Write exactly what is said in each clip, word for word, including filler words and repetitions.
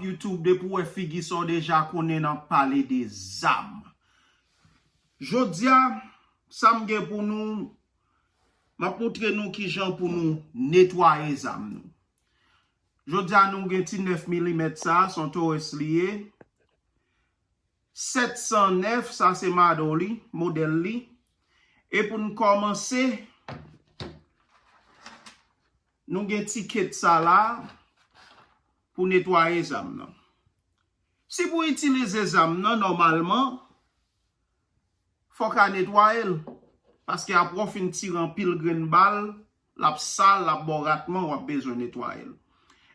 YouTube, depi w wè figi sa, w deja konnen n ap pale de zam. Jodi a, sa m gen pou nou, m ap montre nou kijan pou nou netwaye zam nou. Jodi a, nou gen ti nèf milimèt sa, se yon Taurus li ye. Sèt san nèf, sa se mado li, modèl li. E pou n kòmanse, nou gen ti kit sa la pou netwaye zam nan. Si pou itilize zam nan, nòmalman, fò w ka netwaye l. Paske apre w fin tire anpil grenn bal, l ap sal, l ap ba w ratman, w ap bezwen netwaye l.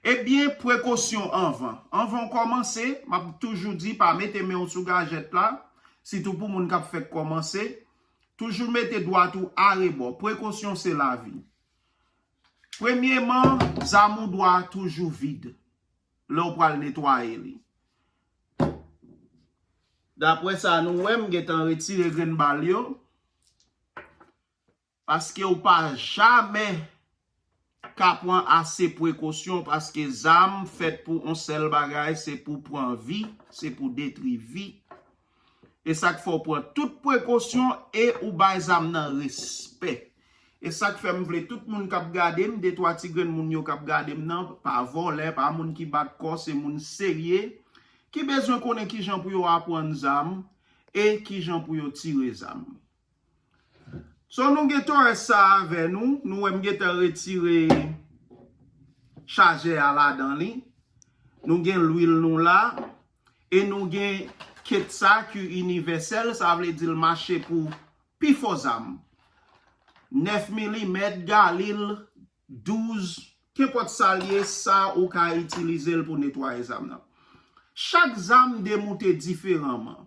Ebyen, prekosyon anvan. Anvan w kòmanse, m ap toujou di, pa mete men w sou gajèt la, sitou pou moun k ap fèk kòmanse. Toujou mete dwat ou arebò. Prekosyon se lavi. Premyeman, zam ou dwa toujou vid lè w pral netwaye li. Daprè sa nou wè, m gentan retire grenn bal yo. Paske w pa jamè ka pran ase prekosyon, paske zam fèt pou yon sèl bagay, se pou pran vi, se pou detri vi. E sa k fè w pran tout prekosyon e ou bay zam nan respè. E sa k fè m vle tout moun k ap gade m, de twa ti grenn moun yo k ap gade m nan, pa vòlè, pa moun ki bat kò, se moun serye, ki bezwen konnen kijan pou yo aprann zam e kijan pou yo tire zam. So, nou gen Taurus sa avè nou, nou wè m gentan retire chajè a ladan li. Nou gen lwil nou la, e nou gen kit sa ki inivèsèl, sa vle di l mache pou pifò zam. Nèf milimèt, galil, douz, kenpòt sa l ye, sa ou ka itilize l pou netwaye zam nan. Chak zam demoute diferaman.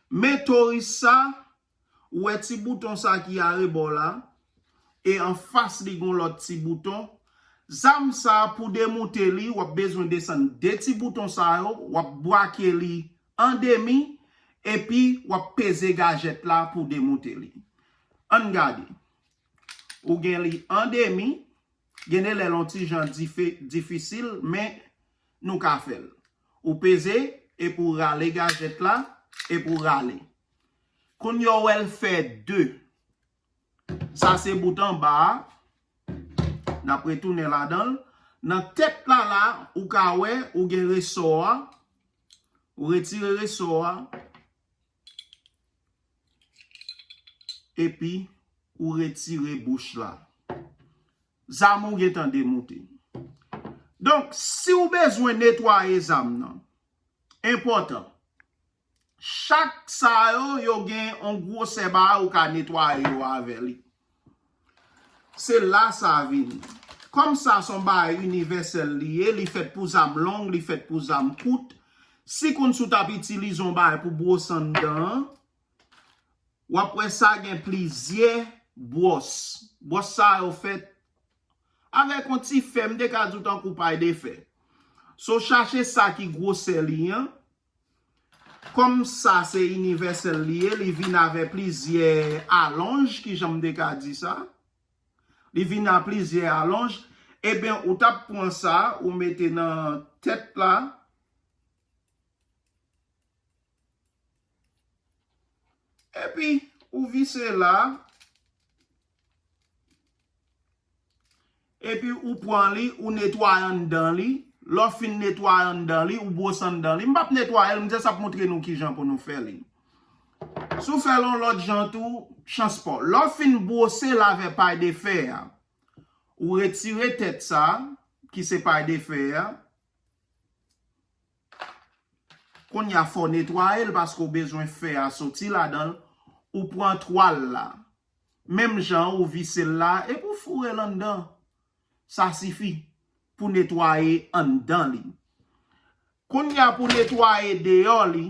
Men Taurus sa, ou wè ti bouton sa ki arebò la, e anfas li gon lòt ti bouton. Zam sa pou demoute li, w ap bezwen desann de ti bouton sa yo, w ap bwake li an demi, epi w ap peze gajèt la pou demoute li. Ann gade. Ou gen li an demi, gen de lè l on ti jan dife-, difisil, men nou ka fè l. Ou peze, epi w rale gajèt la, epi w rale. Kounye a w wè l fè de. Sa se bout anba a. N ap retounen ladan l. Nan tèt la la, ou ka wè, ou gen resò a. Ou retire resò a. Epi, ou retire bouch la. Zam ou gentan demoute. Donk, si w bezwen netwaye zam nan, enpòtan. Chak sa yo, yo gen yon gwosè bagay ou ka netwaye yo avè li. Se la sa vini. Kòm sa se yon bagay inivèsèl li ye, li fèt pou zam long, li fèt pou zam kout. Si konn si w t ap itilize yon bagay pou bwose anndan an, w ap wè sa gen plizyè bwòs. Bwòs sa yo fèt avèk yon ti fè, m te ka di w tankou pay de fè. So, chache sa ki gwosè li an. Kòm sa se inivèsèl li ye, li vin avè plizyè alonj, kijan m te ka di sa? Li vin a plizyè alonj. Ebyen, ou t ap pran sa, ou mete nan tèt la. Epi, ou vise la. Epi, ou pran li, ou netwaye anndan li. Lè w fin netwaye anndan li, ou bwose anndan li. M p ap netwaye l, m just ap montre nou kijan pou nou fè li. Si w fè l yon lòt jan tou, chans pa w. Lè w fin bwose l avè pay de fè a, ou retire tèt sa, ki se pay de fè a. Kounye a, fò w netwaye l paske w bezwen fè a soti ladan l. Ou pran twal la. Menm jan ou vise l la, epi w foure l anndan. Sa sifi pou netwaye anndan li. Kounye a, pou netwaye deyò li,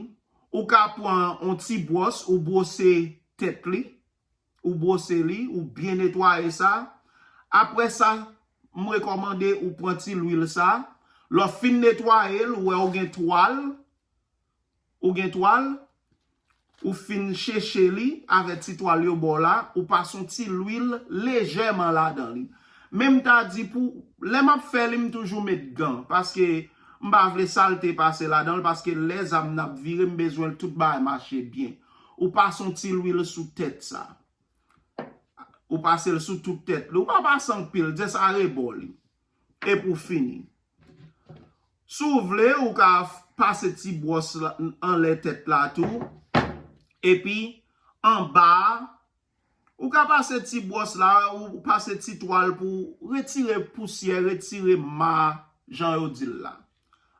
ou ka pran yon ti bwòs, ou bwose tèt li, ou bwose li, ou byen netwaye sa. Apre sa, m rekòmande ou pran ti lwil sa. Lè w fin netwaye l, ou wè ou gen twal, ou gen twal, ou fin cheche li avèk ti twal yo ba w la, ou pase yon ti lwil lejèman ladan li. Men m ta di pou, lè m ap fè li, m toujou met gan, paske M pa vle salte pase ladan l, paske lè zam nan ap vire, m bezwen l tout bagay mache byen. Ou pase yon ti lwil sou tèt sa. Ou pase l sou tout tèt li. Ou pa pase anpil, just arebò li. Epi w fini. Si w vle, ou ka pase ti bwòs la anlè tèt la tou. Epi anba a, ou ka pase ti bwòs la, ou pase ti twal pou retire pousyè, retire ma, jan yo di l la.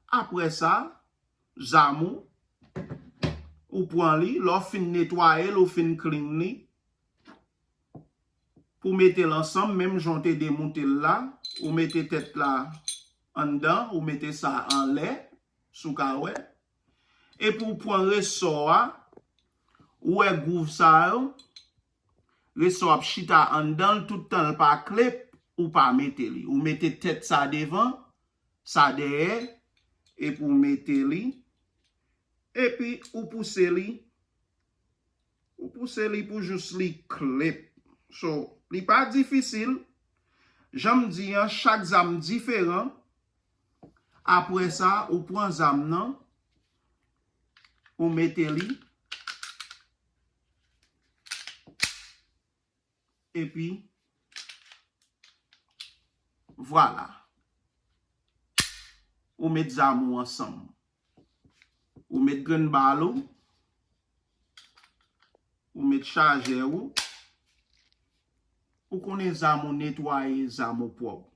Apre sa, zam ou, ou pran li, lè w fin netwaye l, ou fin clean li, pou mete l ansanm, menm jan w te demoute l la, ou mete tèt la anndan, ou mete sa anlè, si w ka wè. Epi w pran resò a, ou wè gwouv sa yo, resò ap chita anndan l, tout tan l pa klep, ou pa mete li. Ou mete tèt sa devan, sa dèyè, epi w mete li, epi ou pouse li, ou pouse li pou jous li klep. So, li pa difisil. Jan m di an, chak zam diferan. Apre sa, ou pran zam nan, ou mete li, epi vwala. Ou met zam ou ansanm. Ou met grenn bal ou. Ou met chajè ou. Ou konnen zam ou netwaye, zam ou pwòp.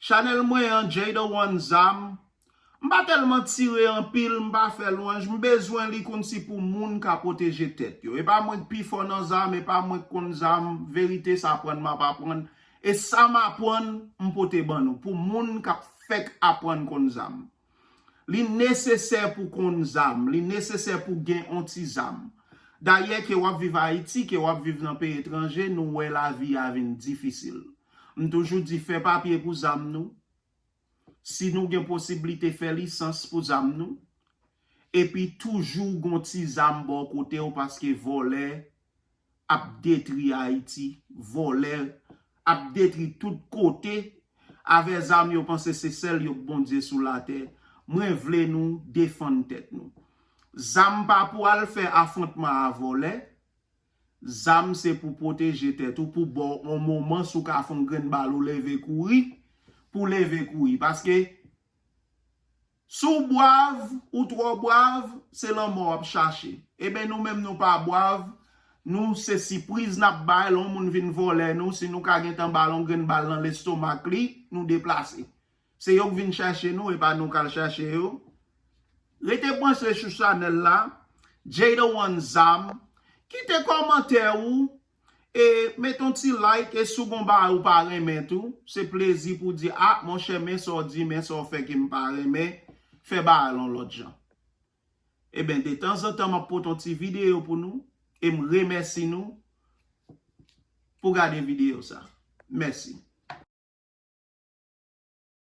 Chanèl mwen an, Jada One Zam. M pa tèlman tire anpil, m pa fè lwanj, m bezwen li kòmsi pou moun ka pwoteje tèt yo. E pa mwen k pi fò nan zam, e pa mwen k konn zam, verite sa aprann m ap aprann. E sa m aprann, m pote ban nou, pou moun k ap fèk aprann konn zam. Li nesesè pou konn zam, li nesesè pou gen on ti zam. Dayè, ke w ap viv Ayiti, ke w ap viv nan peyi etranje, nou wè lavi a vin difisil. M toujou di, fè papye pou zam nou. Si nou gen posiblite, fè lisans pou zam nou. Epi toujou gon ti zam bò kote w, paske vòlè ap detri Ayiti, vòlè ap detri tout kote. Avè zam, yo panse se sèl yo k Bondye sou latè. Mwen vle nou defann tèt nou. Zam pa pou al fè afwontman a vòlè. Zam se pou pwoteje tèt ou, pou ba w on moman si w ka fè on grenn bal ou leve kouri, pou w leve kouri. Paske si w bwav, ou twò bwav, se lanmò w ap chache. Eben, nou menm nou pa bwav, nou se sipriz n ap bay, lè yon moun vin vòlè nou, si nou ka gentan ba l on grenn bal nan lestomak li, nou deplase. Se yo k vin chache nou, e pa nou k al chache yo. Rete branche sou chanèl la, Jada One Zam. Kite kòmantè ou, e mete yon ti like, e si w gon bagay ou pa renmen tou, se plezi pou di, a, monchè, men sa w di, men sa w fè ke m pa renmen, fè bagay la yon lòt jan. Eben, detanzantan, m ap pote yon ti videyo pou nou, e m remèsi nou pou gade videyo sa. Mèsi.